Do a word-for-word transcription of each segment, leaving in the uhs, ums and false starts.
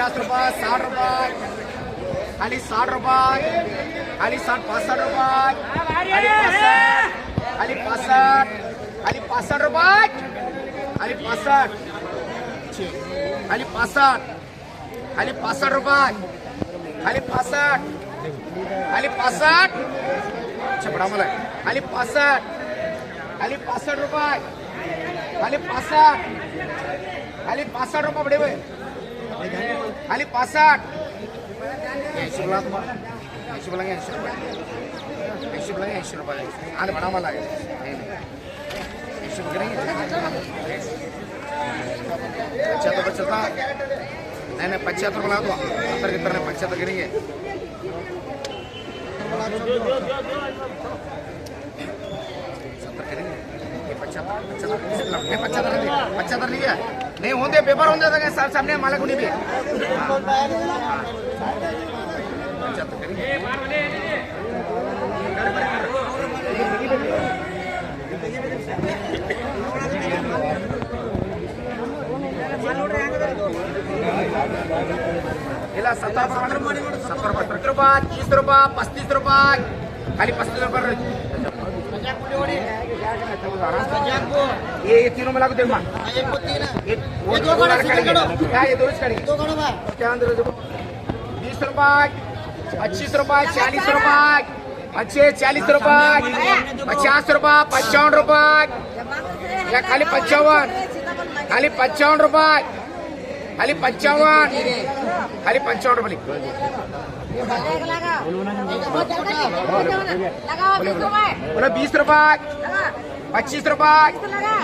पचास रुपये, साठ रुपये, खाली साठ रुपये, खाली साठ, पासष्ट रुपये, खाली पासष्ट, खाली पासष्ट, खाली पासष्ट रुपये, खाली पासष्ट, खाली पासष्ट, खाली पासष्ट रुपये, खाली पासष्ट, खाली पासष्ट, अच्छा बड़ा मला, खाली पासष्ट, खाली पासष्ट रुपये, खाली पासष्ट, खाली पासष्ट रुपये बड़े हुए, खाली पासष्ट. ऐंशी बोला तुम्हाला, ऐंशी बोला, ऐंशी रुपये, ऐंशी बोला, ऐंशी रुपये. आणि म्हणा मला, ऐंशी रुपये नाही. पंच्याहत्तर, पंच्याहत्तर. नाही नाही, पंच्याहत्तर बोला तो. सत्तर गित्तर नाही, पंच्याहत्तर गिरेंगे. सत्तर करेंगे. ये पचहत्तर, पचहत्तर, ये पचहत्तर नहीं, पचहत्तर नहीं है. नहीं होते, पेपर होते तो साहब सामने माला को नहीं भी. पचहत्तर करेंगे. ఇలా सत्तर रुपये, सत्तर रुपये, तीस रुपये, पस्तीस रुपये, खाली पस्तीस रुपये. ये ये तीनों मिला के देखो. ये ये दो वाला खड़ी है. क्या ये दो खड़ी? क्या अंदर देखो. बीस रुपये, पच्चीस रुपये, चालीस रुपये, अच्छे चालीस रुपये, पचास रुपये, पंचावन रुपये, या खाली पंचावन, खाली पंचावन रुपये, खाली पंचावन, खाली पंचावन रुपये. बोलो बीस रुपये, पच्चीस रुपये,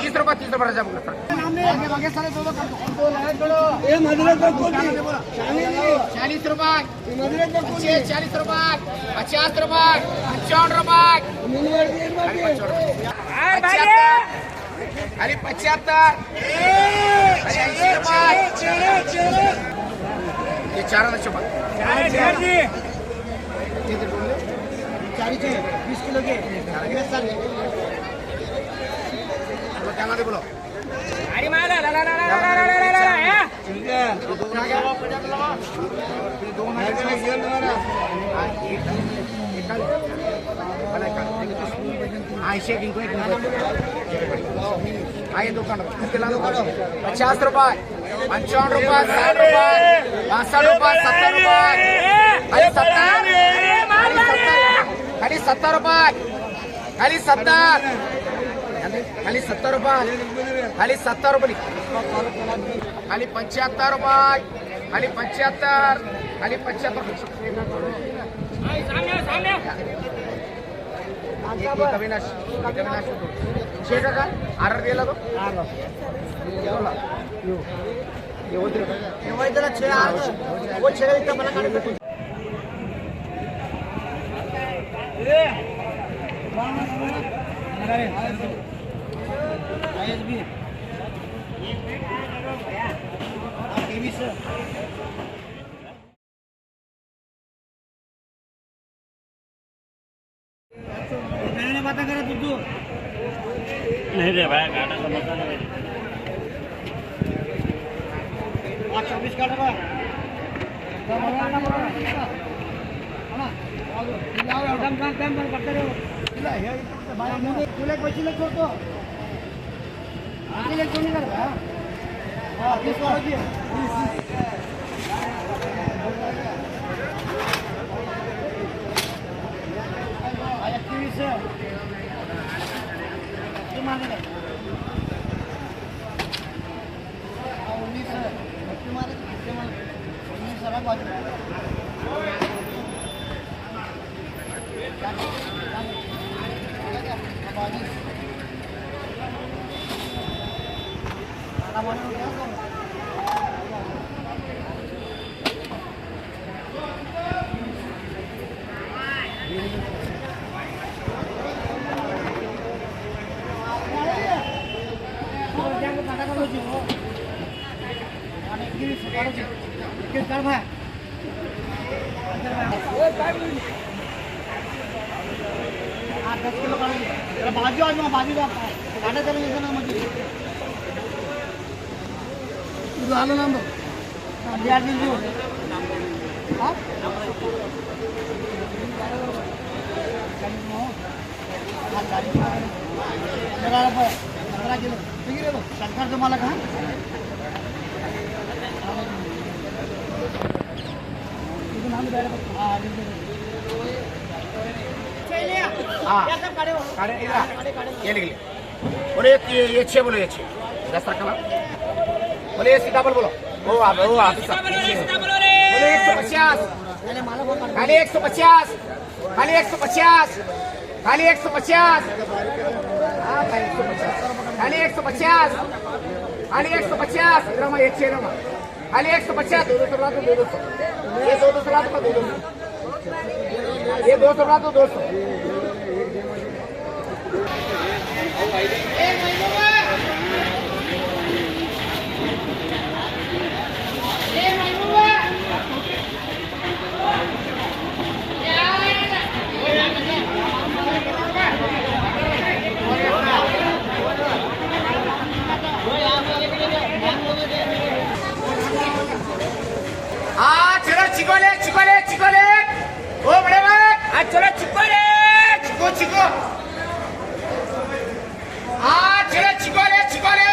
तीस रुपये, तीस रुपये. चालीस रुपये, अच्छे चालीस रुपये, पचास रुपये, पंचावन रुपये, खाली पंचावन रुपये. खाली पचहत्तर. खाली ऐंशी रुपये. ये चार आना छुपा. चार ही चाहिए, बीस किलो के. बोलो, क्या नाम है, बोलो. अरे माला, ला, ला, ला. पचास रुपये, पंचावन रुपये, साठ रुपये, बासठ रुपये, सत्तर रुपये, खाली सत्तर, खाली सत्तर रुपये, खाली सत्तर, खाली सत्तर रुपये, खाली सत्तर रुपये, खाली पंच्याहत्तर रुपये, खाली पंच्याहत्तर, खाली पंच्याहत्तर. अविनाश, अविनाश, शेखर का? आर्डर दिला तो. ये बोला. ये वो दे. वो इधर छे आ. वो छे इतना बड़ा काट. आईएसबी. टीवी से. मैंने बात करा तू तू. नहीं रे भाई, घाटा समझता नहीं. आज चौबीस काट रहा. एकदम काम काम काम करते रहो. तुला पैसे लग करतो. आठ दस किलो काढून घे. जरा भाजी वाढ ना, भाजी वाढ. कांदा त्याला येतं ना मध्ये. तुझं आलं ना मग? शंकर तुम्हाला का? हाँ। काढ़े, इधर आ। ये लिख ले। बोले ये, ये छः बोलो, ये छः। दस रख ला। बोले ये सी डबल बोलो। वो आ, वो आ, बोले एक सौ पचास। खाली एक सौ पचास। खाली एक सौ पचास। खाली एक सौ पचास। हाँ, खाली एक सौ पचास। खाली एक सौ पचास। खाली एक सौ पचास। इधर आ, ये छः ना। खाली एक सौ पचास, दो दो सौ ला दो, दो दो सौ। ये दो दो सौ ला दो, दो दो सौ। ये दो सौ ला दो, दो सौ। हाँ, चलो, चिको ले, चिको ले, चिको ले। ओ बड़े भाई। हाँ, चलो, चिको ले। चिको, चिको। हाँ, चलो, चिको ले, चिको ले।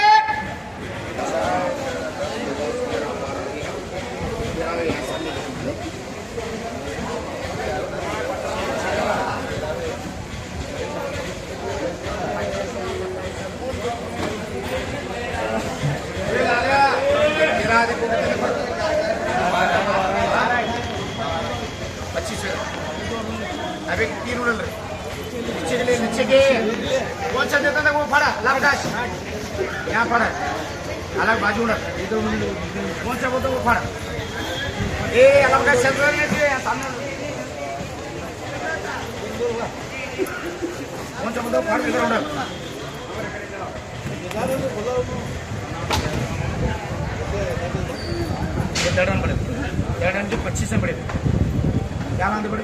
पच्चीस। अभी तीन उड़ल रहे। नीचे के लिए, नीचे के। कौन सा देता था वो फाड़ा? लाल दास। यहाँ फाड़ा। अलग बाजू उड़ल। कौन सा बोलता वो फाड़ा? ए, अलग दास चल रहे हैं, यहाँ सामने। कौन सा बोलता वो फाड़ा? इधर उड़ल। ये दर्जन पड़े, दर्जन जो पच्चीस में पड़े, क्या लाते पड़े?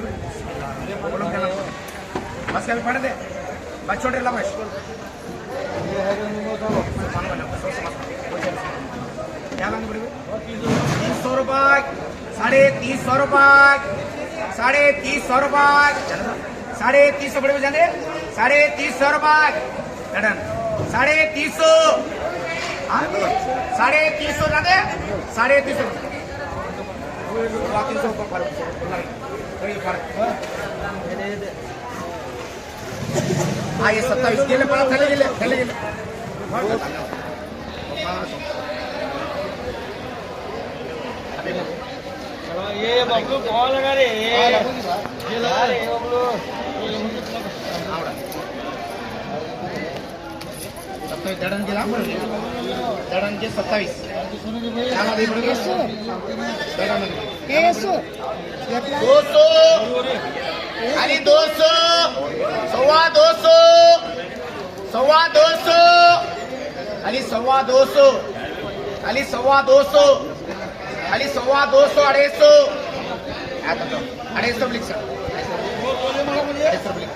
बोलो क्या लाते? बस क्या पढ़ दे, बस छोटे ला बस। क्या लाते पड़े? तीन सौ रुपए, साढ़े तीन सौ रुपए, साढ़े तीन सौ रुपए, साढ़े तीन सौ बड़े हो जाते, साढ़े तीन सौ रुपए। डन। साढ़े तीन सौ। हाँ? साढ़े तीन सौ जाते? साढ़े तीन सौ। तीन सौ ऊपर फाड़ो। थोड़ी फाड़ो। हाँ, ये सत्ताईस। गेले पड़ा, थले गेले, थले गेले। ये बबलू कौन लगा रे? ये लगा रे, ये बबलू। सत्तावीस, दडन के लांब. दडन के सत्तावीस. दडन. दो सौ. खाली दो सौ. सव्वा दो सौ. सव्वा दो सौ. खाली सव्वा दो सौ. खाली सव्वा दो सौ. खाली सव्वा दो सौ, अडीच सौ. आता तो. अडीच सौ लिख सर. अडीच सौ लिख.